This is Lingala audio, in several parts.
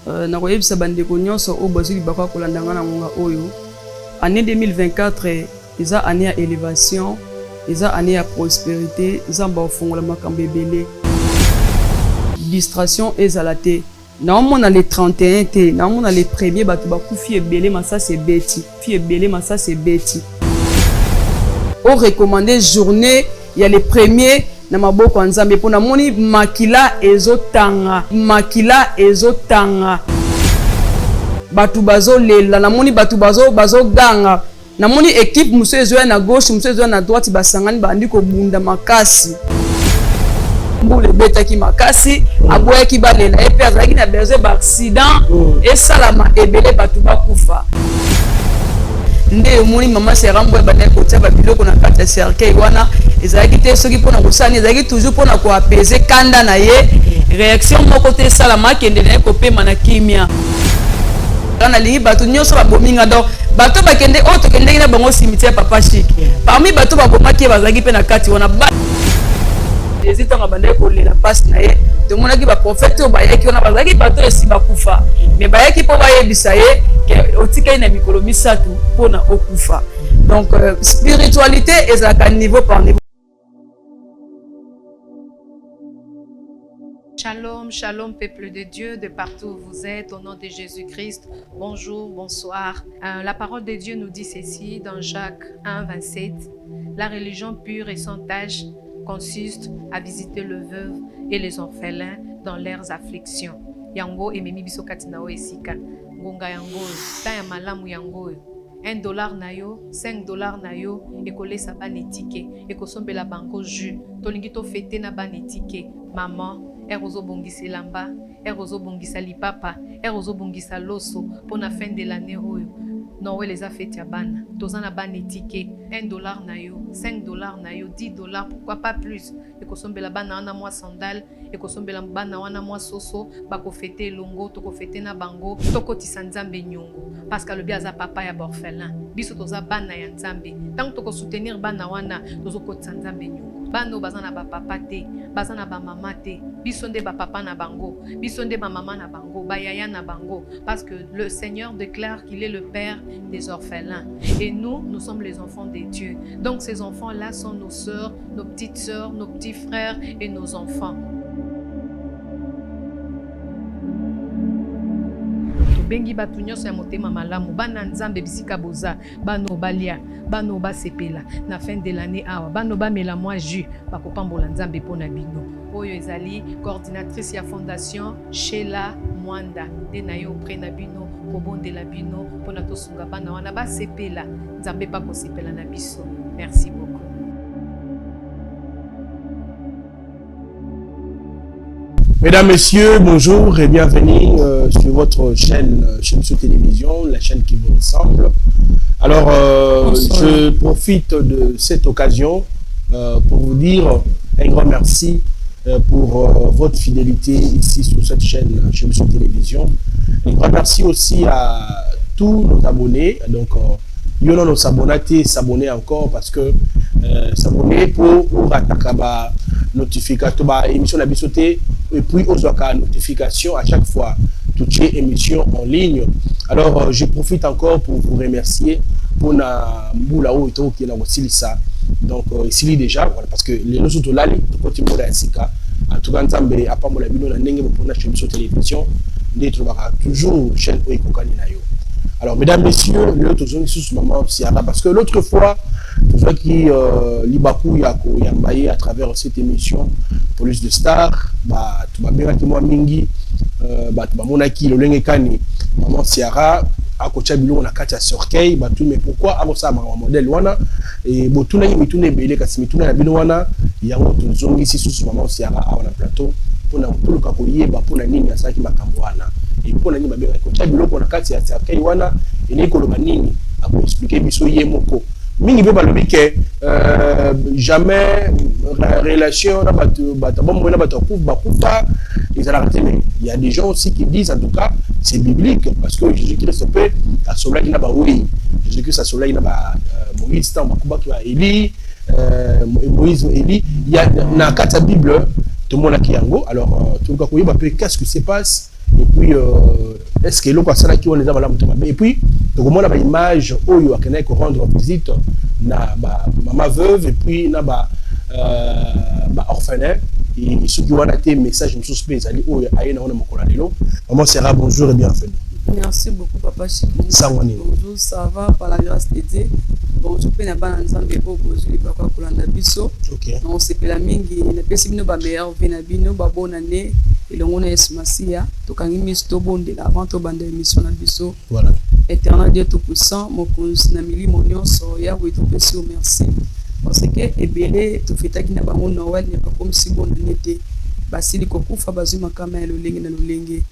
Nakoyebisa bandeko nyonso oyo bazwi libaku ya kolanda nga na ngonga oyo, annee 2024 eza annee ya elevation, eza annee ya prosperite, Nzambe akofongola makambo ebele. Distraction ezala te. Naomona le 31 te, naomona le premier bato bakufi ebele masasi ebeti, fi ebele masasi ebeti. O recommander journee ya le premier na maboko ya Nzambe po namoni makila ezo tanga, makila ezo tanga. Batu bazo lela, namoni batu bazo bazo ganga. Namoni equipe mosusu ezoya na gauche, mosusu ezoya na droite, basangani babandi kobunda makasi. Mbula ebetaki makasi, aboyaki balela ye mpe azalaki na besoin ba accident esalama ebele bato bakufa. Nde omoni mama Sarah Mboya abandaki kotia ba biloko na kati ya cercueil wana, ezalaki te soki mpona kosala nini, ezalaki toujours mpona ko apaiser kanda na ye, reaction moko te esalama, akende na ye kopema na kimia. Nga nalingi bato nyonso babomi nga, donc bato bakende oyo tokendeki na bango cimetière papa chic, parmi bato babomaki ye bazalaki mpe na kati wana. Ba Jésus ntango abandaki kolela mpasi na ye, tomonaki baprofete oyo bayaki wana bazalaki bato oyo esi bakufa, me bayaki mpo bayebisa ye ke otikali na mikolo misato mpo na okufa. Donc spiritualité ezalaka niveau par niveau. Shalom, shalom, peuple de Dieu, de partout où vous êtes, au nom de Jésus-Christ, bonjour, bonsoir. La parole de Dieu nous dit ceci dans Jacques 1, 27. La religion pure et sans tache consiste à visiter le veuve et les orphelins dans leurs afflictions. Yango ememi biso kati na oyo esika. Ngonga yango oyo, temps ya malamu yango oyo. 1 dollar na yo, 5 dollars na yo ekolesa bana etike, ekosombela bango jus. Tolingi to fete na bana etike. Maman, heure ozobongisa elamba, heure ozobongisa lipapa, heure ozobongisa loso pona fin de l'annee oyo. Noël eza fete ya bana. Toza na bana etike. 1 dollar na yo, 5 dollars na yo, 10 dollars, pourquoi pas plus? Ekosombela bana wana mwa sandale, ekosombela bana wana mwa soso, bakofete elongo, tokofete na bango, tokotisa Nzambe nyongo. Parce que alobi aza papa ya ba orphelins. Biso toza bana ya Nzambe. Tango toko soutenir bana wana, tozokotisa Nzambe nyongo. Bana oyo baza na ba papa te, baza na ba mama te, biso nde ba papa na bango, biso nde ba mama na bango, ba yaya na bango. Parce que le Seigneur déclare qu'il est le père des orphelins. Et nous, nous sommes les enfants de Dieu. Donc ces enfants-là sont nos sœurs, nos petites sœurs, nos petits frères et nos enfants. Tobengi bato nyonso ya motema malamu, bana Nzambe bisika boza, bana oyo balia, bana oyo basepela na fin de l'année awa, bana oyo bamela mwa jus, bakopambola Nzambe mpo na bino. Oyo ezali coordinatrice ya fondation Sheila Mwanda nde na ye auprès na bino kobondela bino mpo na tosunga bana wana basepela. Nzambe mpe akosepela na biso. Merci beaucoup. Mesdames, Messieurs, bonjour et bienvenue sur votre chaîne, chaîne sur télévision, la chaîne qui vous ressemble. Alors, je profite de cette occasion pour vous dire un grand merci pour votre fidélité ici sur cette chaîne, chaîne sur télévision. Un grand merci aussi à tous nos abonnés. Donc, yo non s'abonner, s'abonner encore parce que s'abonner pour ba notification, ba émission na biso te, et puis ozwaka notification à chaque fois toute émission en ligne. Alors, je profite encore pour vous remercier pour na mbula oyo tokoki na kosilisa. Donc, esili déjà, voilà, parce que les nous tolali tokoti mbula ya sika. En tout cas, Nzambe apambola bino na ndenge bopona chez biso télévision nde tolobaka toujours chaîne oyo ekokani na yo. Alors, mesdames, messieurs, le tozongi susu maman Ciara, parce que l'autre fois tozwaki libaku ya koyamba ye à travers cette émission Police de Star, bato babengaki mwa mingi, bato bamonaki lolenge kani maman Ciara akotia biloko na kati ya cercueil, bato mais pourquoi akosala makambo modèle wana? E botunaki mituna ebele, kasi mituna na bino wana yango tozongisi susu maman Ciara awa na plateau mpona toluka koyeba mpona nini asalaki makambo wana e mpona nini babengaki kotia biloko na kati ya cercueil wana, elingi koloba nini, akoexpliquer biso ye moko. Mingi mpe balobi ke jamais relation na bato, bato bomoi na bato bakufa ezalaka te. Mais il y a des gens aussi qui disent, en tout cas c'est biblique, parce que Jésus-Christ mpe asololaki na bawei, Jésus-Christ asololaki na ba Moïse ntango bakubaki ba Eli, Moïse, Eli, ya na kati ya Bible tomonaki yango. Alors, toluka koyeba mpe qu'est-ce qui se passe et puis Est-ce que eloko asalaki wana eza malamu to mabe? Et puis tokomona baimage oyo akendaki korendre visite na bamama veuve et puis na ba baorphelin. Soki wana te, message mosusu mpe ezali oyo aye na wana mokolo ya lelo. Maman Sera, bonjour et bienvenue. Merci beaucoup, papa Chic. Sango nini? Bonjour, ça va par la grâce de Dieu. Bonjour mpe na bana Nzambe oyo bozwi libako ya kolanda biso. Nasepela mingi, napesi bino bameilleurs vœux na bino, babonne année elongo na Yesu Masiya. Tokangi miso, tobondela avant tobanda émission na biso. Voilà. Éternel Dieu tout-puissant, mokonzi na milimo nyonso, Yawe, topesi yo merci parce que ebele tofetaki na bango Noël ne bakomisi bonne année te, basili kokufa, bazwi makama ya lolenge na lolenge.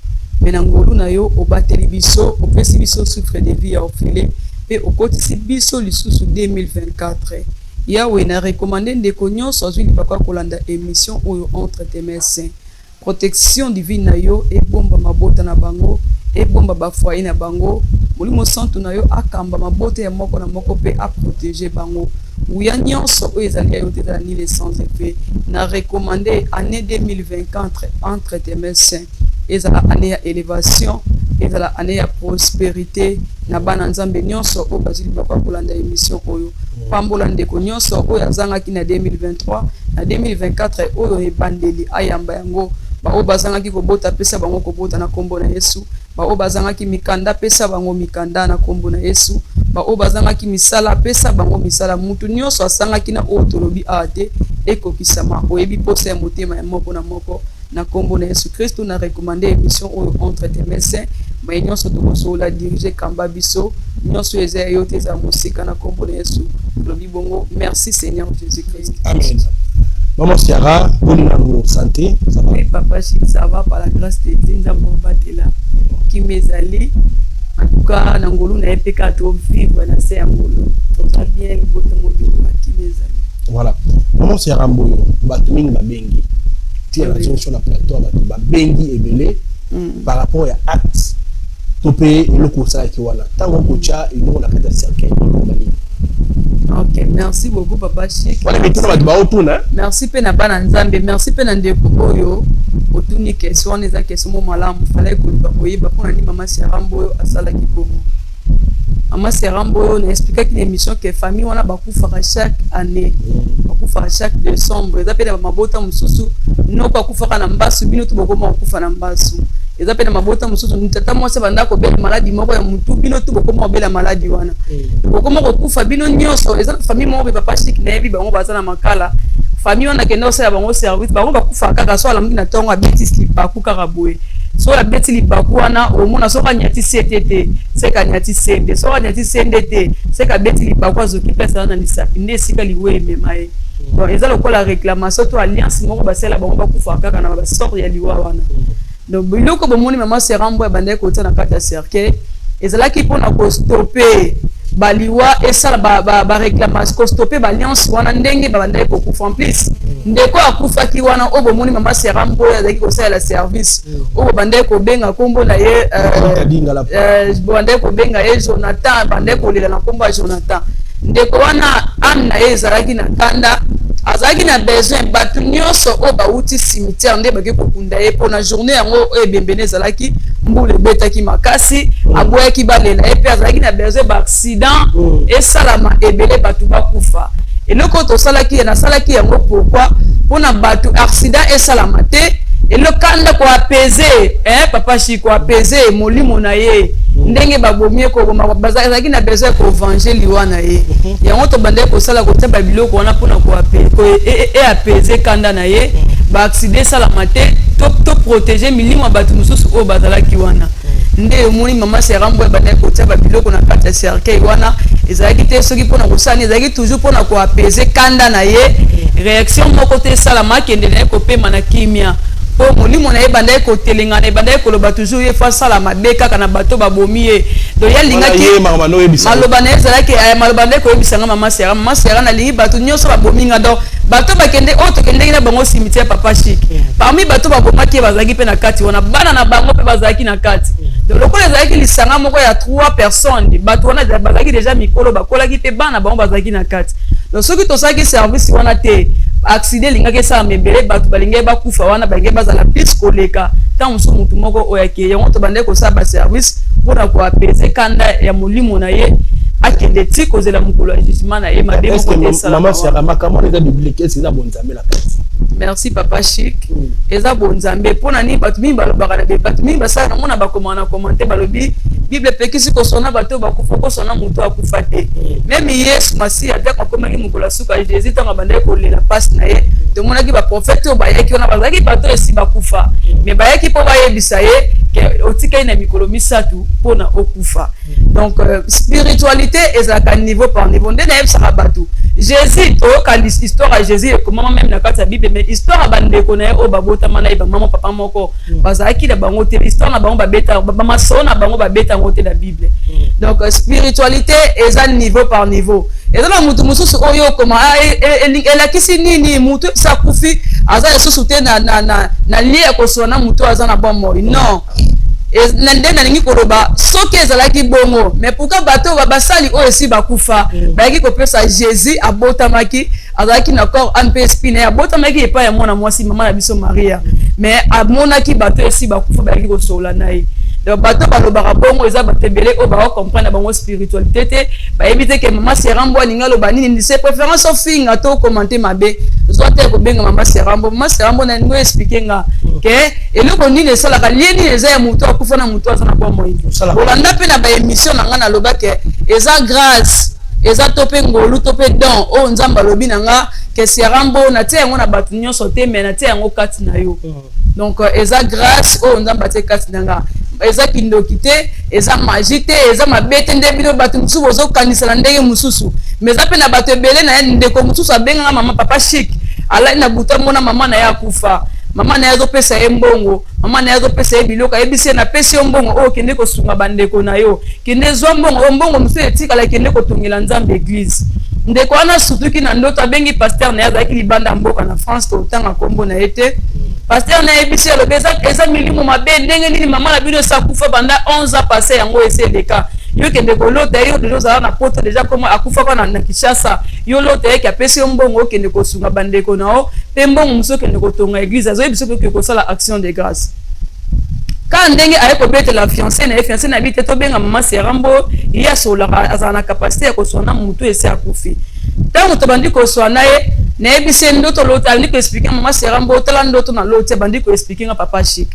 Me na ngolu na yo obateli biso, opesi biso souffle de vie ya ofele mpe okotisi biso lisusu 2024. Yawe, na recommande ndeko nyonso azwi libako ya kolanda émission oyo entre tes mains saintes. Protection divine na yo ebomba mabota na bango, ebomba bafoyer na bango. Molimo Santu na yo akamba mabota ya moko na moko mpe aprotege bango. Nguya nyonso oyo ezali ya yo te ezala nulle, sans effet. Na recommande année 2024 entre tes mains saintes. Ezala année ya élévation, ezala année ya prospérité na bana Nzambe nyonso oyo bazwi libako ya kolanda émission oyo. Pambola ndeko nyonso oyo azangaki na 2023, na 2024 oyo ebandeli ayamba yango. Baoyo bazangaki kobota, pesa bango kobota na nkombo na Yesu. Baoyo bazangaki mikanda, pesa bango mikanda na nkombo na Yesu. Baoyo bazangaki misala, pesa bango misala. Mutu nyonso asangaki na oyo tolobi awa te, ekokisama. Oyebi posa ya motema ya moko na moko. Na nkombo na Yesu Kristo na recommande émission oyo entre tes mains saintes. Mai nyonso tokosola, dirige, kamba biso. Nyonso eza ya yo te ezala mosika. Na nkombo na Yesu tolobi bongo. Merci Seigneur Jésus Christ. Amen. Maman Ciara, boni nanu santé, ça va? Oui, papa Chic, ça va par la grâce de Dieu. Nzambe obatela kimia ezali. En tout cas, na ngolu na ye mpe kaka tovivre na se ya ngolu, toza bien, libota mobimba, kimia ezali. Voilà. Maman Ciara Mboyo, bato mingi babengi. Tia na sur na plateau, bato babengi ebele par rapport ya acte to mpe eloko osalaki wana ntango okotya eloko na kati ya cercueil, oloba nini? Ok, merci beaucoup, papa Chic. Wana mituna bato baotuna. Merci mpe na bana Nzambe, merci mpe na ndeko oyo otuni question wana. Eza question mo malamu. Falaki koluka koyeba mpona nini mama Ciara Mboyo asalaki bongo. Mama Ciara Mboyo, na expliquaki na émission ke famille wana bakufaka chaque année, bakufaka chaque décembre. Eza mpe na bamabota mosusu, noko akufaka na mbasu, bino to bokoma kokufa na mbasu. Eza mpe na mabota mosusu, tata mwasi abanda kobela maladi moko ya motu, bino tu bokoma kobela maladi wana, bokoma kokufa bino nyonso. Eza na famille moko mpe, papa Chik, nayebi bango, baza na Makala. Famille wana akende kosala bango service, bango bakufa kaka so alamuki na ntongo, abeti libaku kaka boye. Soki abeti libaku wana, omona soki anyati sete te, seke anyati sende. Soki anyati sende te, seke abeti libaku, azoki place aza na lisapi nde esika liwa emema ye. Donc eza lokola réclamation to alliance moko basala bango, bakufa kaka na basorte ya liwa wana. Donc biloko bomoni mama Ciara Mboyo abandaki kotia na kati ya cercueil ezalaki mpona kostopper baliwa esala baréclamation, kostopper baalliance wana ndenge babandaki kokufa. En plus, ndeko akufaki wana oyo bomoni mama Ciara Mboyo azalaki kosalela service, oyo babandaki kobenga nkombo na ye, bobandaki kobenga ye Jonathan, bandaki kolela na nkombo ya Jonathan. Ndeko wana, âme na ye ezalaki na kanda, azalaki na besoin bato nyonso oyo bauti cimetière nde bake kokunda ye. Mpona journée yango oyo ebembene ezalaki, mbula ebetaki makasi, aboyaki balela ye mpe azalaki na besoin baaccident esalama ebele, bato bakufa. Eloko oyo tosalaki, nasalaki yango pourquoi? Mpona bato accident esalama te. Elokanda koapaiser, papa Chi, koapaiser molimo na ye ndenge babomi ye koboma, bazalaki na besoin ya kovenger liwa na ye. Yango tobandaki kosala, kotia babiloko wana mpona eapaiser kanda na ye, baaccident esalama te, toprotéger milimo ya bato mosusu oyo bazalaki wana. Nde omoni mama Ciara Mboyo ebandaki kotia babiloko na kati ya cercueil wana, ezalaki te soki mpona kosala nini, ezalaki toujours mpona koapaiser kanda na ye. Réaction moko te esalama, akende na ye kopema na kimia, mpo molimo na ye ebandaki kotelengana, ebandaki koloba toujours ye faut asala mabe kaka na bato babomi ye. Donc ye alingaki, maloba na ye ezalaki maloba nde koyebisanga mama Ciara: "Mama Ciara, nalingi bato nyonso babomi nga." Donc bato bakende oyo tokendeki na bango cimetière, papa Chik, parmi bato babomaki ye bazalaki mpe na kati wana, bana na bango mpe bazalaki na kati. Donc lokola ezalaki lisanga moko ya trois personnes, bato wana bazalaki déjà mikolo, bakolaki, mpe bana bango bazalaki na kati. Donc soki tosalaki service wana te, Accident elingaki esalama ebele, bato balingaki bakufa wana, balingaki bazala plus koleka ntango mosusu motu moko oyo akei. Yango tobandaki kosala baservice mpona koapaiser kanda ya molimo na ye, akende ti kozela mokolo ya jugement na ye. Mabe moko te esalama. Makambo wana eza biblique? Ese eza bonzambe na kati? Merci, papa Chic. Eza bonzambe. Mpo na nini? Bato mingi balobaka na, bato mingi basala nango na bakomaka na commentaire, balobi Bible epekisi kosona bato bakufa, kosona moto akufa te. Même Yesu Masiya, ntango akomaki mokolo ya suka, Jésus ntango abandaki kolela mpasi na ye, tomonaki baprofete oyo bayaki wana, bazalaki bato oyo esi bakufa, mais bayaki mpo bayebisa ye ke otikali na mikolo 3 mpona okufa. Donc spiritualité ezalaka niveau par niveau. Nde nayebisaka bato, Jésus, toyoka histoire ya Jésus ekomama même na kati ya Bible, mais histoire ya bandeko na ye oyo babotama na ye, bamama papa moko, bazalaki na bango te. Histoire na bango babeta, bamasolo na bango babeta yango te na Bible. Donc spiritualité eza niveau par niveau. Eza na mutu mosusu oyo okoma elakisi nini? Mutu esi akufi, aza lisusu te na lie ya kosola na mutu aza na bomoi. Non, nde nalingi koloba, soki ezalaki bongo, mais pourquoi bato oyo basali oyo esi bakufa bayaki kopesa? Jésus abotamaki, azalaki na corps, âme mpe esprit na ye, abotamaki epai ya mwana mwasi, mama na biso Maria, mais amonaki bato esi bakufa bayaki kosolola na ye. Donc bato balobaka bongo eza bato ebele oyo bakocomprendre na bango spiritualité te, bayebi te ke mama Serambo alingi aloba nini. C'est préférence ofinga to okommente mabe, zwa te kobenga mama Serambo. Mama Serambo, nalingi oexpliquer nga ke eloko nini esalaka lie nini eza ya moto akufa na moto aza na bomoi. Bolanda mpe na baémission na nga, naloba ke eza grâce, eza to mpe ngolu to mpe don oyo Nzambe alobi na nga ke Serambo, natia yango na bato nyonso te, mais natia yango kati na yo. Donc eza grâce oyo Nzambe atie kati na nga. Eza kindoki te, eza magie te, eza mabe te nde bino bato mosusu bozokanisa na ndenge mosusu. Mais eza mpe na bato ebele na ye. Ndeko mosusu abenganga: "Mama, papa Chic, alali na butu, amona mama na ye akufa, mama na ye azopesa ye mbongo, mama na ye azopesa ye biloko. Ayebisi ye: 'Napesi yo mbongo oyo, kende kosunga bandeko na yo, kende zwa mbongo oyo, mbongo mosusu etikala, kende kotongela Nzambe église.'" Ndeko wana sutuki na ndoto, abengi pasteur na ye, azalaki libanda ya mboka na France, totanga nkombo na ye te. Pasteur na yebisi, alobi: "Eza milimo mabe. Ndenge nini mama na bino esi akufa banda 11 ans passé, yango esi eleka, yo kende kolota ye? Yo déjà ozala na Poto déjà, komo akufaka na Kinshasa, yo lota yeke apesi yo mbongo, okende kosunga bandeko na yo, mpe mbongo mosusu okende kotonga église. Azoyebi soki okende kosala action de grâce." Kaka ndenge aye kobetela fiancé na ye, fiancé na bi te, tobenga mama Serambo, ye asololaka, azala na capacité ya koswana motu esi akufi. Ntango tobandi koswana ye, nayebisi ye ndoto loti, abandi koexpliquer: "Mama Serambo, otala ndoto na loti." Abandi koexpliquer nga, papa Chic.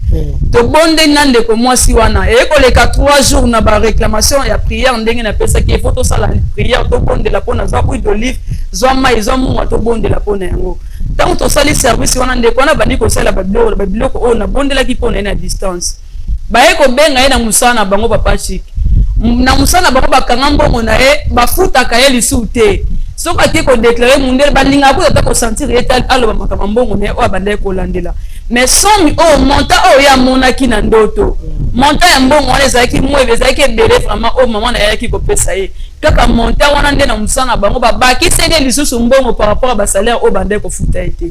Tobondeli na ndeko mwasi wana, eye koleka 3 jours na baréclamation ya prière. Ndenge napesaki, il faut tosala prière, tobondela mpona zwa huile d'olive, zwa mai, zwa mungwa, tobondela mpona yango. Ntango tosali service wana, ndeko wana bandi kosala babiloko oyo nabondelaki mpona ye na distance. Baye kobenga ye na mosala na bango, papa Chic. Na mosala na bango, bakanga mbongo na ye, bafutaka ye lisusu te. Soki ake kodéclarer, mundele balingaka kuta ata kosentir ye te, aloba makambo mbongo na ye oyo abandaki kolandela. Mais somme oyo, montant oyo ye amonaki na ndoto, montant ya mbongo wana ezalaki mwebe, ezalaki ebele vraiment. Oyo mama na ye ayaki kopesa ye, kaka montant wana nde na mosala na bango babakiseli lisusu mbongo par rapport ya basalaire oyo bandaki kofuta ye te.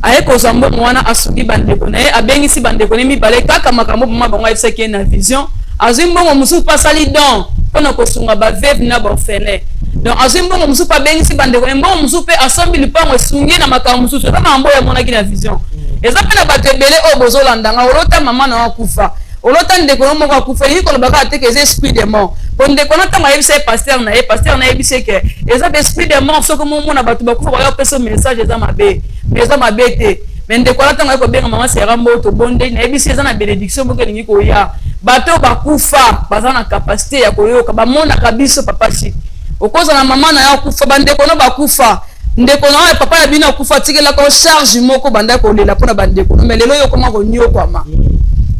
Aye kozwa mbongo wana, asungi bandeko na ye, abengisi bandeko na ye mibale, kaka makambo mama bango ayebisaki ye na vision. Azwi mbongo mosusu mpe asali don mpona kosunga baveuve na baorphelin. Donc azwi mbongo mosusu mpe abengisi bandeko na ye, mbongo mosusu mpe asombi lipango, esungi na makambo mosusu. Eza makambo oyo amonaki na vision. Eza mpe na bato ebele oyo bozolandanga, olota mama na yo akufa, olota ndeko no moko akufa, elingi koloba kaka te ke eza esprit de mort. Po ndeko na, ntango ayebisa ye pasteur na ye, pasteur na yebisa ye ke eza baesprit de mort. Soki momona bato bakufa baya kopesa message, eza mabe, mais eza mabe te. Mais ndeko wana, ntango aye kobenga mama Serambo, tobondeli, nayebisi eza na bénédiction moko elingi koya. Bato oyo bakufa baza na capacité ya koyoka, bamonaka biso. Papa Chic, okozala mama na yo akufa, bandeko no bakufa, ndeko na oyo papa na bino akufa, atikelaka charge moko, banda kolela mpona bandeko no. Mais lelo oyo okoma koniokwama,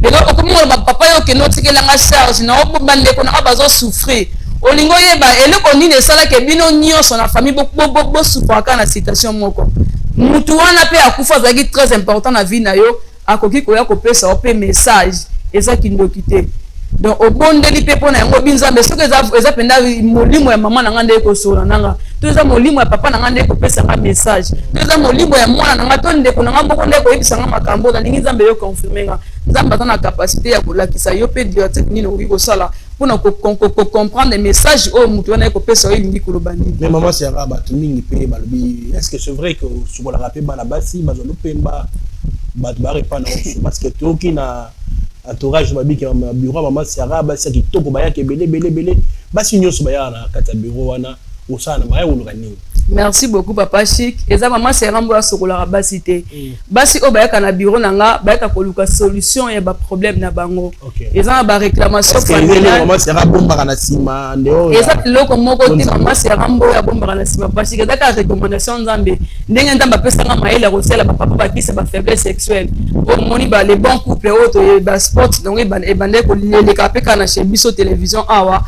lelo okomi koloba: "Papa, yo okende otikelanga charge na bandeko na oyo bazosouffrir." Olingi oyeba eloko nini esalaka bino nyonso na famille bosouffraka na situation moko. Mutu wana mpe akufa, azalaki très important na vie na yo, akoki koya kopesa yo mpe message. Eza kindoki te. Donc obondeli mpe mpo na yango, obi: "Nzambe, soki eza mpenza molimo ya mama na nga nde ekosola na nga, to eza molimo ya papa na nga nde ekopesa nga message, to eza molimo ya mwana na nga to ndeko na nga moko nde ekoyebisa nga makambo, nalingi Nzambe yo confirme nga." Nzambe aza na capacité ya kolakisa yo mpe directive nini okoki kosala. Mpona kocomprendre message oyo moto wana ye kopesa oyo elingi koloba nini. Mais mama Sera, bato mingi mpe balobi, est ce que c'est vrai que osukolaka mpe bana basi bazwa lopemba, bato barepa na parce que toyoki na entourage babiki na bureau ya mama Sera, basi ya kitoko bayaka ebele ebele ebele, basi nyonso bayaka na kati ya bureau wana, osala na baya koluka nini? Merci beaucoup, papa Chic. Eza mama Sera mbo asokolaka basi te. Basi oyo bayaka na bureau na nga bayaka koluka solution ya baproblème na bango. Eza na baréclamation. Mama Sera abombaka na nsima nde? Eza eloko moko te mama Sera mbo oyo abombaka na nsima, papa Chic. Eza kaka recommandation Nzambe, ndenge Nzambe apesanga mayele ya kosala bapapa bakisa bafaiblesse sexuelle. Omoni ba les bons couples oyo basport, donc ebandaki koleleka mpe kaka na chez biso télévision awa,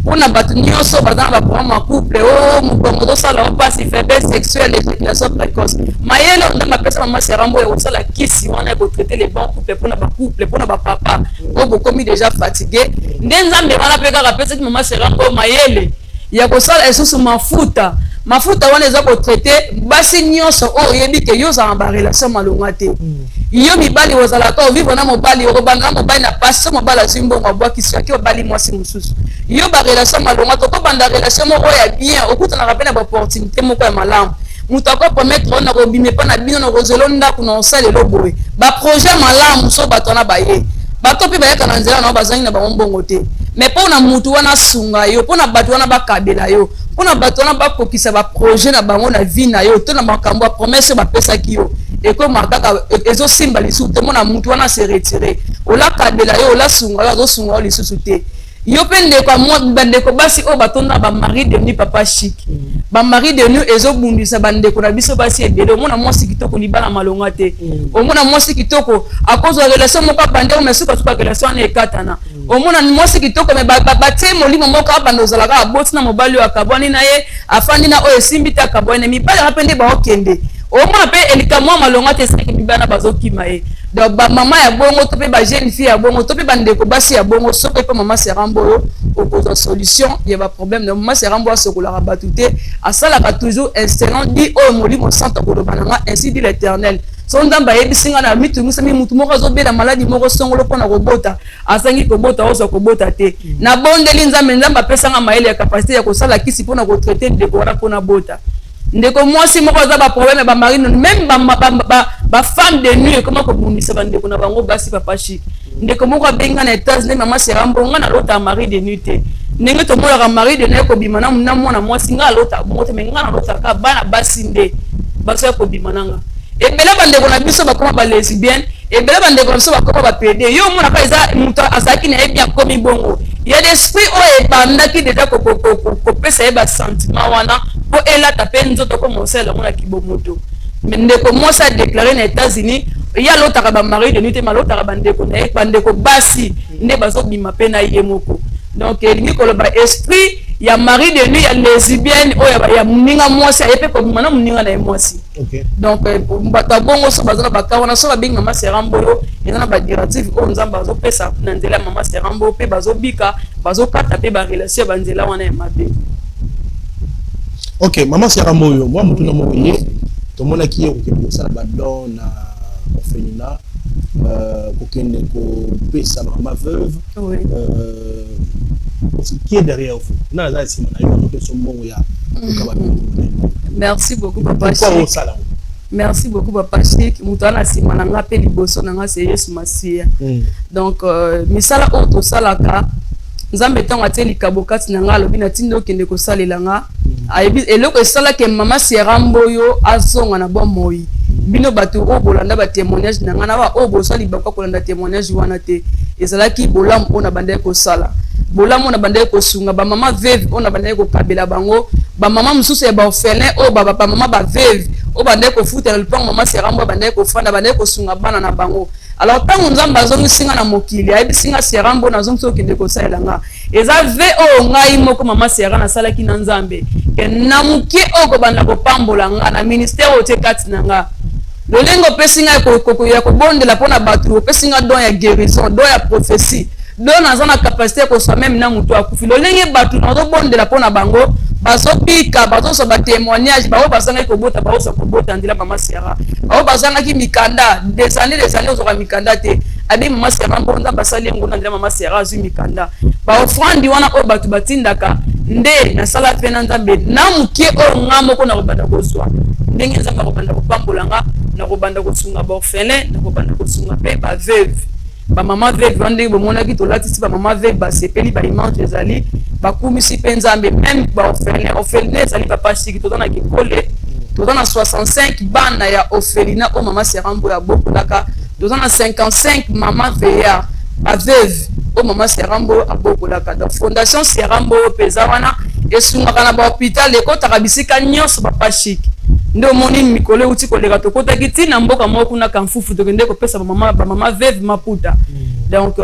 mpona bato nyonso baza na baproblème ya couple, o mokongo tosala o mpasi, faiblesse sexuelle, éjaculation précoce. Mayele oyo Nzambe apesa mama Serambo ya kosala kisi wana ya kotraiter les bons couples, mpona bacouple, mpona bapapa oyo bokomi déjà fatigué, nde Nzambe wana mpe kaka apesaki mama Serambo mayele ya kosala lisusu mafuta. Mafuta wana eza kotraiter basi nyonso oyo oyebi ke yo ozala na barelation malonga te. Yo mibali ozalaka ovivre na mobali, okobanda na mobali na pasi, so mobali azwi mbongo, abwakisi, aki obali mwasi mosusu. Yo barelation malonga, tokobanda relation moko ya bien, okutanaka mpe na baopportunité moko ya malamu, moto akopromettre oyo na kobima epa na bino, na kozela ndako, na kosalela boye, baprojet malamu. So bato wana baye, bato mpe bayaka na nzela na bazangi na bango mbongo te, mais mpo na mutu wana asunga yo, mpo na bato wana bakabela yo, mpo na bato wana bakokisa baprojet na bango na vie na yo, to na makambo ya promesse oyo bapesaki yo, ekoma kaka ezosimba lisusu te. Mona mutu wana se retire, olakabela yo, olasunga yo, azosunga yo lisusu te. Yo mpe ndeko, bandeko basi oyo batonda bamari de nuit, papa Chic, bamari de nuit ezobundisa bandeko na biso basi ebele. Omona mwasi kitoko, libala malonga te. Omona mwasi kitoko akozwa relation moko, abande, mais sukasuka relation wana ekatana. Omona mwasi kitoko, mais batie molimo moko, abanda ozalaka aboti na mobali oyo akabwani na ye, afandi na oyo esimbi te, akabwani na mibali anga mpe nde baokende. Omona mpe elikamwa mwa malonga te, esalaki mibali na bazokima ye. Donc bamama ya bongo, to mpe bajeune fille ya bongo, to mpe bandeko basi ya bongo, soki mpe mama Serambo oyo, okozwa solution ya baproblème na mama Serambo. Asokolaka bato te, asalaka toujours selon di oyo Molimo Santo akoloba na nga, ainsi dit l'Éternel. So Nzambe ayebisi nga na mitungisami, mutu moko azobela maladi moko songolo, mpona kobota azangi kobota, ozwa kobota te, nabondeli Nzambe, Nzambe apesanga mayele ya capacité ya kosala kisi mpona kotraiter ndeko wana mpona bota. Ndeko mwasi moko aza baproblème ya bamari, même bafemme de nuit ekoma kobundisa bandeko na bango basi, papa Chic. Ndeko moko abenga na États-Unis: "Mama Serambo, nga nalota mari de nuit te. Ndenge tomonaka mari de nuit kobima na mwana mwasi, nga alota bongo te, mais nga nalotaka bana basi nde bazoya kobima na nga." Ebele bandeko na biso bakoma balesbienne, ebele bandeko na biso bakoma bapédé. Yo omonaka eza moto azalaki na ye bien, akomi bongo ya l'esprit oyo ebandaki déjà kopesa ye basentiment wana mpo elata mpe nzoto koma osala yango na kibomoto. Ndeko mwasi adéclaré na États-Unis, ye alotaka bamari de nuit te, malotaka bandeko na ye, bandeko basi nde bazobima mpe na ye moko. Donc elingi koloba esprit ya mari de nuit, ya lesbienne oyo ya moninga mwasi aye mpe kobima na moninga na ye mwasi. Donc bato ya bongo, so baza na baka wana, so babengi mama Serambo, eza na badirective oyo Nzambe azopesa na nzela ya mama Serambo, mpe bazobika, bazokata mpe barelation ya banzela wana ya mabe. Ok, mama Serambo, oyo mwa motu na moko ye tomonaki ye kokende kosala badon na orphelinat, kokende kopesa mama veuve. Qui est derrière vous? Na aza nsima na yo, azopesa mbongo ya kokaba? Merci beaucoup, papa. Pourquoi osala yango? Merci beaucoup, papa Chic. Moto wana nsima na nga mpe liboso na nga, c'est Yesu Masiya. Donc misala oyo tosalaka, Nzambe ntango atie likabo kati na nga, alobi natindi okende kosalela nga. Ayebi eloko esalaki mama Sera Mboyo azonga na bomoi. Bino bato oyo bolanda batémoignage na nga, na ba oyo bozwa libaku kolanda témoignage wana te, ezalaki bolamu oyo na bandaki kosala, bolamu oyo na bandaki kosunga bamama veuve, oyo na bandaki kokabela bango, bamama mosusu ya baorphelin, oyo bamama baveuve oyo bandaki kofutela lupango mama Serambo, oyo bandaki kofanda, bandaki kosunga bana na bango. Alors ntango Nzambe azongisi nga na mokili, ayebisi nga: "Serambo, nazongisi, okende kosalela nga." Eza vœu oyo ngai moko mama Sera nasalaki na Nzambe ke na moke oyo kobanda kopambola nga na ministère oyo tie kati na nga, lolenge opesi ngai ya kobondela mpona bato, opesi nga don ya guérison, don ya prophétie, don naza na capacité ya koswa même na moto akufi, lolenge bato nazobondela mpona bango. Bazobika, bazozwa ba témoignage, baoyo bazangaki kobota baozwa kobota nzela mama Sierra, baoyo bazangaki mikanda des années des années ozwaka mikanda te, abi mama Sierra mpo Nzambe asali yango na nzela mama Sierra azwi mikanda. Baofrande wana oyo bato batindaka nde nasala mpe na Nzambe na moke oyo nga moko nakobanda kozwa, ndenge Nzambe akobanda kopambola nga, nakobanda kosunga baorphelin, nakobanda kosunga mpe baveuve, bamama veuve wana. Ndenge bomonaki tolatisi bamama veuve, basepeli, baimage ezali, bakumisi mpe Nzambe. Même baorphelin, orphelinat ezali, papa Shiki, toza na Kikole, toza na 65 bana ya orphelinat oyo mama Sierra Mboyo abokolaka. Toza na 55 mama vieillard, baveuve oyo mama Sierra Mboyo abokolaka. Donc fondation Sierra Mboyo mpe eza wana, esungaka na bahôpital, ekɔtaka bisika nyonso, papa Shiki. Nde omoni mikolo euti koleka, tokɔtaki ntina mboka moko kuna Kamfufu, tokende kopesa bamama veuve maputa. Donc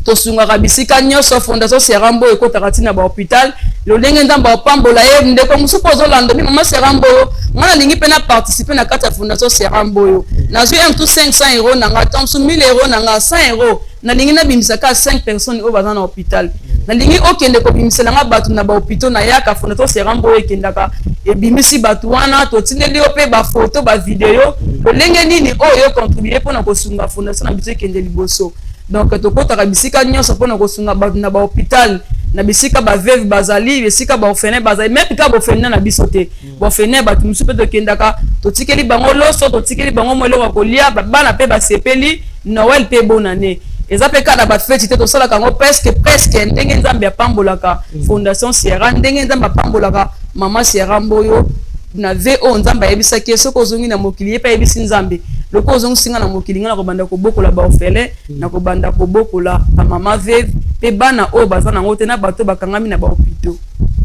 tosungaka bisika nyonso. Fondation Sierra Mboyo ekɔtaka ntina bahôpital. Lolenge Nzambe apambola ye, ndeko mosusu mpo ozolanda mi mama Sierra Mboyo, ngai nalingi mpe na participe na kati ya fondation Sierra Mboyo, nazwi un tout 500 euro na nga, to mosusu 1000 euro na nga, 100 euro, nalingi nabimisa kaka 5 personnes oyo baza na hôpital, nalingi okende kobimisela nga bato na bahôpitaux, nayaka, fondation Sierra Mboyo ekendaka, ebimisi bato wana, totindeli yo mpe bafoto, bavideo, lolenge nini oyo ocontribue mpona kosunga fondation na biso ekende liboso. Donc tokɔtaka bisika nyonso mpona kosunga bato na bahôpital, na bisika baveuve bazali, bisika baorphelin bazali, même kaka baorphelinat na biso te, baorphelin bato mosusu mpe tokendaka, totikeli bango loso, totikeli bango mwa eloko ya kolia, bana mpe basepeli Noël mpe bonane. Eza mpe kaka na bafeti te, tosalaka yango presque presque. Ndenge Nzambe apambolaka fondation Sierra, ndenge Nzambe apambolaka mama Sierra Mboyo na ve oyo Nzambe ayebisaki ye, soki ozongi na mokili, ye mpe ayebisi Nzambe, lokola ozongisi nga na mokili, nga na kobanda kobokola baorphelin, na kobanda kobokola bamama veuve mpe bana oyo baza nango te, na bato oyo bakangami na bahôpitaux.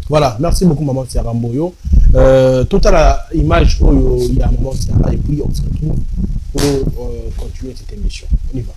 Voilà, merci beaucoup maman Sierra Mboyo. Tout à la image oyo ya maman Sierra et puis on se retrouve pour continuer cette émission. On y va.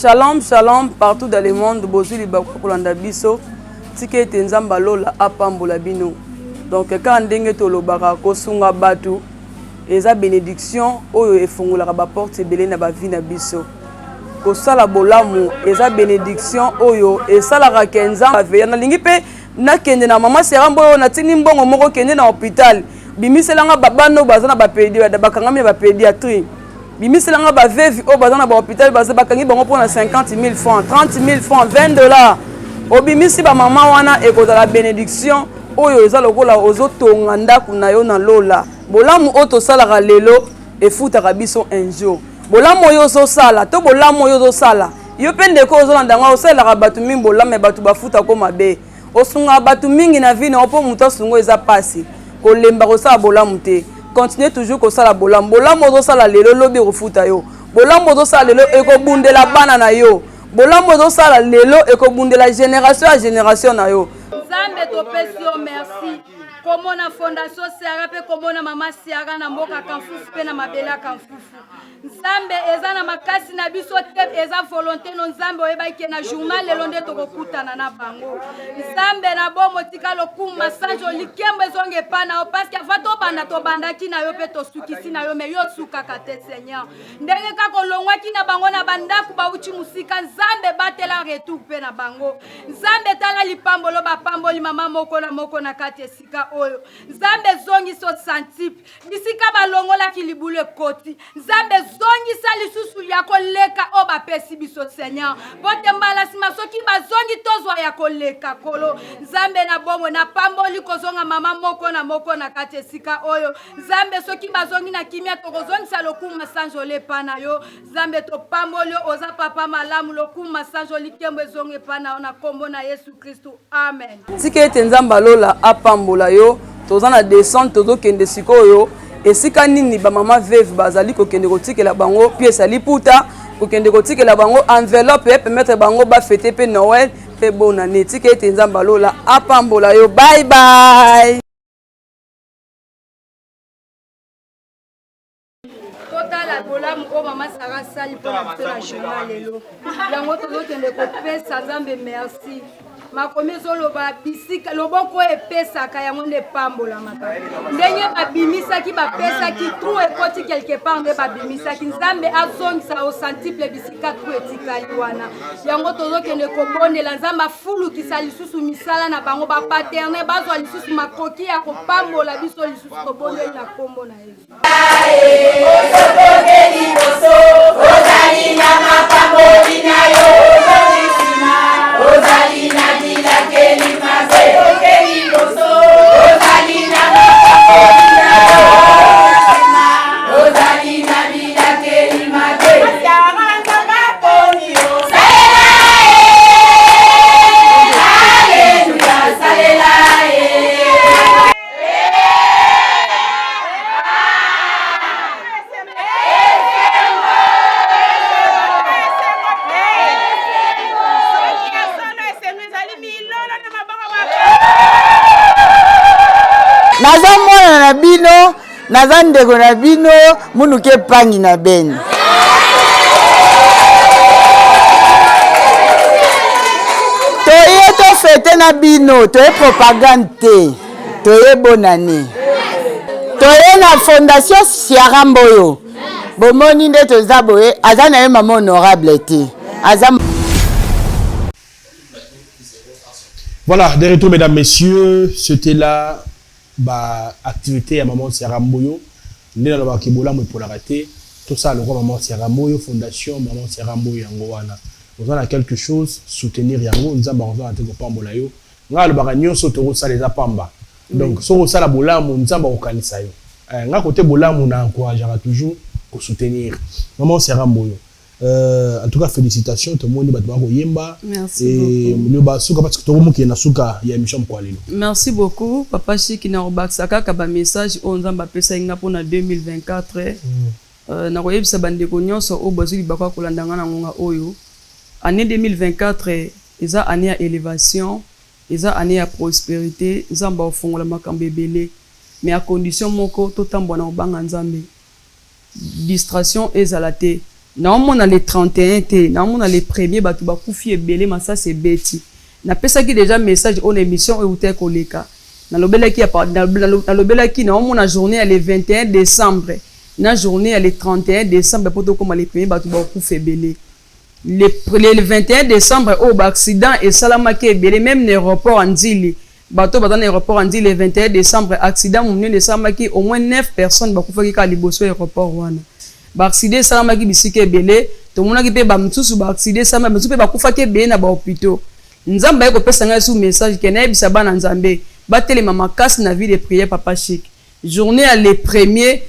Shalom, shalom partout dans le monde. Bozwi libaku kolanda biso, tika ete Nzambe alola apambola bino. Donc kaka ndenge tolobaka, kosunga bato eza bénédiction oyo efungolaka baporte ebele na bavie na biso. Kosala bolamu eza bénédiction oyo esalaka ke Nzambe aveya. Nalingi mpe nakende na mama Sierra Mboyo, natindi mbongo moko, kende na hôpital, bimiselanga babana oyo baza na bakangami na bapédiatrie, bimiselanga baveuve oyo baza na bahôpital, baza bakangi bango mpona 50 000 francs, 30 000 francs, 20 dollars. Obimisi bamama wana, ekozala bénédiction oyo eza lokola ozotonga ndako na yo na lola. Bolamu oyo tosalaka lelo efutaka biso un jour. Bolamu oyo ozosala to bolamu oyo ozosala yo mpe, ndeko ozolanda yango, osalelaka bato mingi bolamu ya bato bafutako mabe. Osungaka bato mingi na vie na yo, mpo moto asunga eza mpasi. Kolemba kosala bolamu te, continue toujours kosala bolamu. Bolamu ozosala lelo, lobi ekofuta yo. Bolamu ozosala lelo ekobundela bana na yo. Bolamu ozosala lelo ekobundela génération ya génération na yo. Nzambe, topesi yo merci komona fondation Sierra mpe komona mama Sierra na mboka Kamfufu mpe na mabele ya Kamfufu. Nzambe, eza na makasi na biso te, eza volonté no. Nzambe, oyebaki ke na journal lelo nde tokokutana na bango. Nzambe na bomo, tika lokumu, masanjo, likembo ezonga epa na yo, parce que avant tobanda, tobandaki na yo mpe tosukisi na yo, mais yo osukaka te. Seigneur, ndenge kaka olongwaki na bango na bandako bauti mosika, Nzambe, batela retour mpe na bango. Nzambe, tala lipambolo bapamboli mama moko na moko na kati esika. oyo. Nzambe zongisa centuple bisika balongolaki libulu ekoti. Nzambe zongisa lisusu ya koleka oyo bapesi biso Seigneur, po te mbala nsima soki bazongi tozwa ya koleka. Kolo Nzambe na bomoi, napamboli kozonga mama moko na moko na kati esika oyo. Nzambe, soki bazongi na kimia, tokozongisa lokumu masanzoli epa na yo. Nzambe, topamboli yo, oza papa malamu. Lokumu masanzoli nkembo ezonga epa na yo na nkombo na Yesu Kristu, amen. Tika ete Nzambe alola apambola yo. Toza na descente, tozokende sikoyo esika nini bamama veuve bazali kokende kotikela bango pièce ya liputa, kokende kotikela bango enveloppe e permettre bango bafete mpe Noël mpe bonne année. Tika ete Nzambe alola apambola yo. Bye bye. Totala bolamu oyo mama Sara asali mpo na biso na journal lelo. Yango tozokende kopesa Nzambe merci. Makomi ezoloba bisika loboko oyo epesaka yango nde epambolamaka. Ndenge babimisaki, bapesaki, trou ekoti quelque part nde babimisaki. Nzambe azongisa au centuple bisika trou etikali wana. Yango tozokende kobondela Nzambe afulukisa lisusu misala na bango, bapaterne bazwa lisusu makoki ya kopambola biso lisusu. Tobondeli na nkombo na Yesu. Ozali na mapamboli na yo, ozongi nsima, ozali na bilakeli mabe, oke liboso, ozali na mapamboli na yo, ozali na bilakeli mabe. Salela ye, aleluya, salela ye. Naza mwana na bino, naza ndeko na bino, munuke epangi na bene. Toye tofete na bino, toye propagande te, toye bonane, toye na fondation Siara Mboyo. Bomoni nde toza boye, aza na ye mama honorable te, aza. Voilà, de retour mesdames, messieurs, c'était là ba activité ya maman Siara Mboyo. Nde nalobaka bolamu epolaka te. Tosala lokola maman Siara Mboyo, fondation maman Siara Mboyo yango wana. Oza na quelque chose, soutenir yango, Nzambe akozala te kopambola yo. Ngai alobaka nyonso tokosala eza pamba. Donc soki osala bolamu, Nzambe akokanisa yo. Ngai kote bolamu na encourageaka toujours ko soutenir. Maman Siara Mboyo. En tout cas félicitations, tomoni bato bakoyemba. Merci et beaucoup. Loba suka parce que tokomokende na suka ya émission mokwa lelo. Merci beaucoup papa Chic, na kobakisa kaka ba message oyo Nzambe apesaki nga mpona 2024. Nakoyebisa bandeko nyonso oyo bazwi libaku ya kolanda nga na ngonga oyo, année 2024 eza année ya élévation, eza année ya prospérité. Nzambe akofongola makambo ebele, mais à condition moko, totambola na kobanga Nzambe, distraction ezala te. Naomona le 31 te, naomona le premier bato bakufi ebele, masasi ebeti. Napesaki déjà message oyo na émission oyo eutaki koleka. Nalobelaki ya nalobelaki naomona journée ya le 21 décembre na journée ya le 31 décembre mpo tokóma le premier, bato bakufa ebele. Le 21 décembre oyo baaccident esalamaki ebele, même na aéroport ya Ndjili. Bato baza na aéroport ya Ndjili, le 21 décembre accident monene esalamaki, au moins 9 personnes bakufaki kaka liboso ya aéroport wana. Baaccident esalamaki bisika ebele, tomonaki mpe bamisusu baaccident esalamaki, bamisusu mpe bakufaki ebele na bahôpitaux. Nzambe aye kopesa ngai su message ke nayebisa bana Nzambe batelema makasi na vie de prière. Papa Chic, journée ya le premier,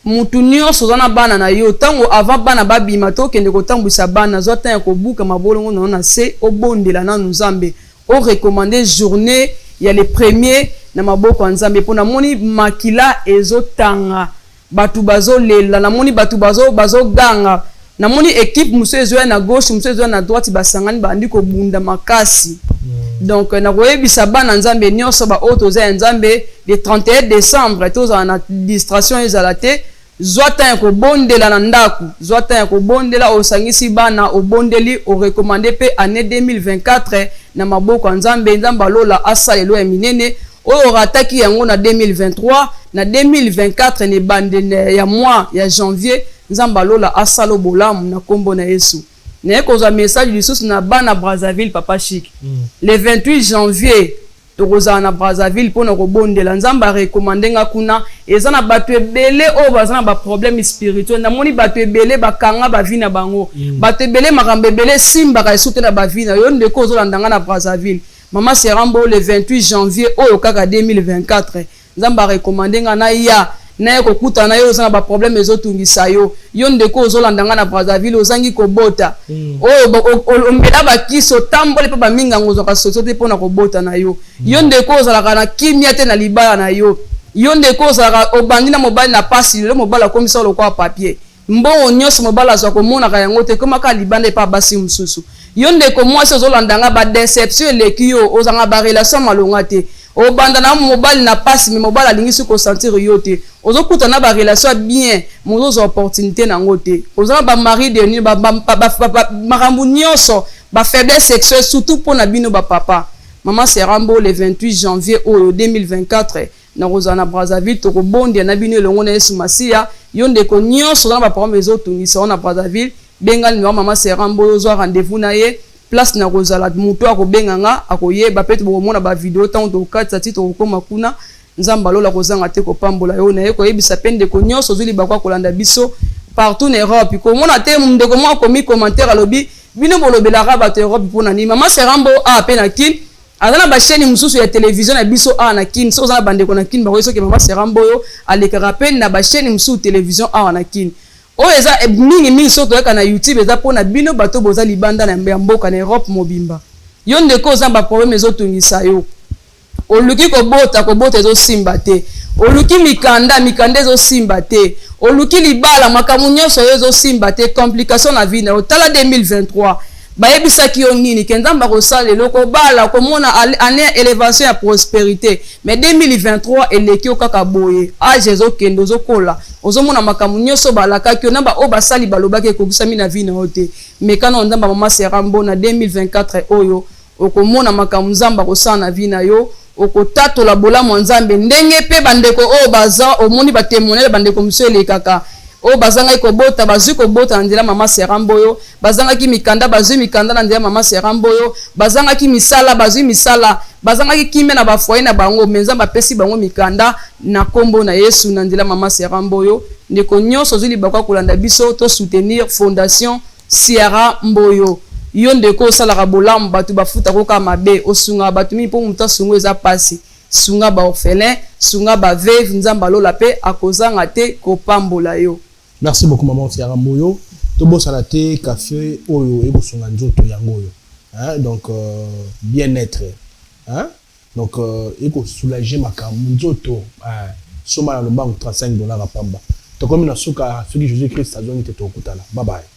mutu nyonso oza na bana na yo, ntango avant bana babima tokende kotambwisa bana, zwa ntango ya kobuka mabolongo na yo na se, obondela nanu Nzambe, orecommande journée ya le premier na maboko ya Nzambe, mpo namoni makila ezotanga, bato bazolela, namoni bato bazoganga, namoni équipe mosusu ezoya na gauche, mosusu ezoya na droite, basangani, bandi kobunda makasi. Donc nakoyebisa bana Nzambe nyonso baoyo toza ya Nzambe, le 31 décembre tozala na distraction ezala te. Zwa temps ya kobondela na ndako, zwa temps ya kobondela, osangisi bana, obondeli, orecommande mpe année 2024 na maboko ya Nzambe. Nzambe alola asala elo ya minene oyo orataki yango na 2023, na 2024 na ebandeli ya mois ya janvier, Nzambe alola asala bolamu na nkombo na Yesu. Naye kozwa message lisusu na bana Brazzaville, papa Chic, le 28 janvier. Tokozala na Brazzaville mpo na kobondela. Nzambe arecommande nga kuna. Eza na bato ebele oyo baza na baproblème spirituel. Namoni bato ebele bakanga bavie na bango, bato ebele, makambo ebele esimbaka esu te na bavie na yo. Ndeko ozolanda nga na Brazzaville, Mama Serambo, le 28 janvier oyo kaka 2024, Nzambe arecommande nga naya, naye kokutana na yo. Oza na baproblème ezotungisa yo, yo ndeko ozolanda nga na Brazzaville, ozangi kobota, oyo omela bakisi, otamboli mpe bamingango, ozwaka solution te mpona kobota na yo. Yo ndeko ozalaka na kimia te na libala na yo, yo ndeko ozalaka obandi na mobali na pasi, lelo mobali akomisa lokola papier, mbongo nyonso mobali azwa komonaka yango te, ekomaka libanda epa basi mosusu. Yo ndeko mwasi ozolanda nga, badéception eleki yo, ozanga barelation malonga te, obanda na mobali na pasi, mais mobali alingi soki kosentir yo te, ozokuta na barelation ya bien, mozozwa opportunité nango te, oza na bamari de nuit, makambo nyonso, bafaiblesse sexuelle, surtout mpo na bino bapapa. Mama Serambo, le 28 janvier oyo 2024, nakozala na Brazzaville. Tokobondela na bino elongo na Yesu Masiya. Yo ndeko nyonso oza na baproblème ezotungisa yo na Brazzaville, benga numéro Mama Serambo oyo, ozwa rendez-vous na ye. Place na kozala, moto akobenga nga akoyeba mpe bokomona bavideo ntango tokokatisa ti tokokóma kuna. Nzambe alola kozanga te kopambola yo. Na ye koyebisa mpe ndeko nyonso ozwi libakwa kolanda biso partout na Europe, komona te ndeko moko akomi commentaire, alobi: "Bino bolobelaka bato Europe mpona nini?" Mama Serambo a mpe na Kine, aza na bachaîne mosusu ya télévision na biso awa na Kine. Soki oza na bandeko na Kine, bakoki soki Mama Serambo oyo alekaka mpe na bachaîne mosusu télévision awa na Kine. Oyo eza mingimingi soki toyaka na YouTube, eza mpona bino bato boza libanda ya mboka, na Europe mobimba. Yo ndeko oza na baproblème ezotungisa yo, oluki kobota, kobota ezosimba te, oluki mikanda, mikanda ezosimba te, oluki libala, makambo nyonso oyo ezosimba te, complication na vie na yo. Tala 2023, bayebisaki yo nini? Ke Nzambe akosala eloko, obala, komona année ya élévation, ya prospérité. Mais 2023 eleki yo kaka boye, âge ezokende, ozokola, ozomona makambo nyonso balakaki yo na baoyo basali balobaki ekokisami na vie na yo te. Mekana Nzambe Mama Serambo na 2024 oyo, okomona makambo Nzambe akosala na vie na yo, okotatola bolamu ya Nzambe. Ndenge mpe bandeko oyo baza, omoni batémoignage, bandeko mosusu elekaka, oyo bazangaki kobota bazwi kobota na nzela Mama Serambo oyo, bazangaki mikanda bazwi mikanda na nzela Mama Serambo oyo, bazangaki misala bazwi misala, bazangaki kimia na bafoyer na bango, mais Nzambe apesi bango mikanda na nkombo na Yesu, na nzela Mama Serambo oyo. Ndeko nyonso ozwi libako ya kolanda biso, tosoutenir Fondation Siara Mboyo. Yo ndeko osalaka bolamu, bato bafutaka kaka mabe, osungaka bato mingi, mpo moto asunga eza mpasi. Sunga baorphelin, sunga baveuve, Nzambe alola mpe akozanga te kopambola yo. Merci beaucoup, Maman Siara Mboyo. Tobosana te café oyo ekosunga nzoto, yango oyo, hein? Donc bien-être, hein? Donc ekosoulage makambo nzoto, hein? Soma na lombango, 35 dollars ya pamba. Tokomi na suka. Soki Jésus Christ azongi te, tokokutana. Bye bye.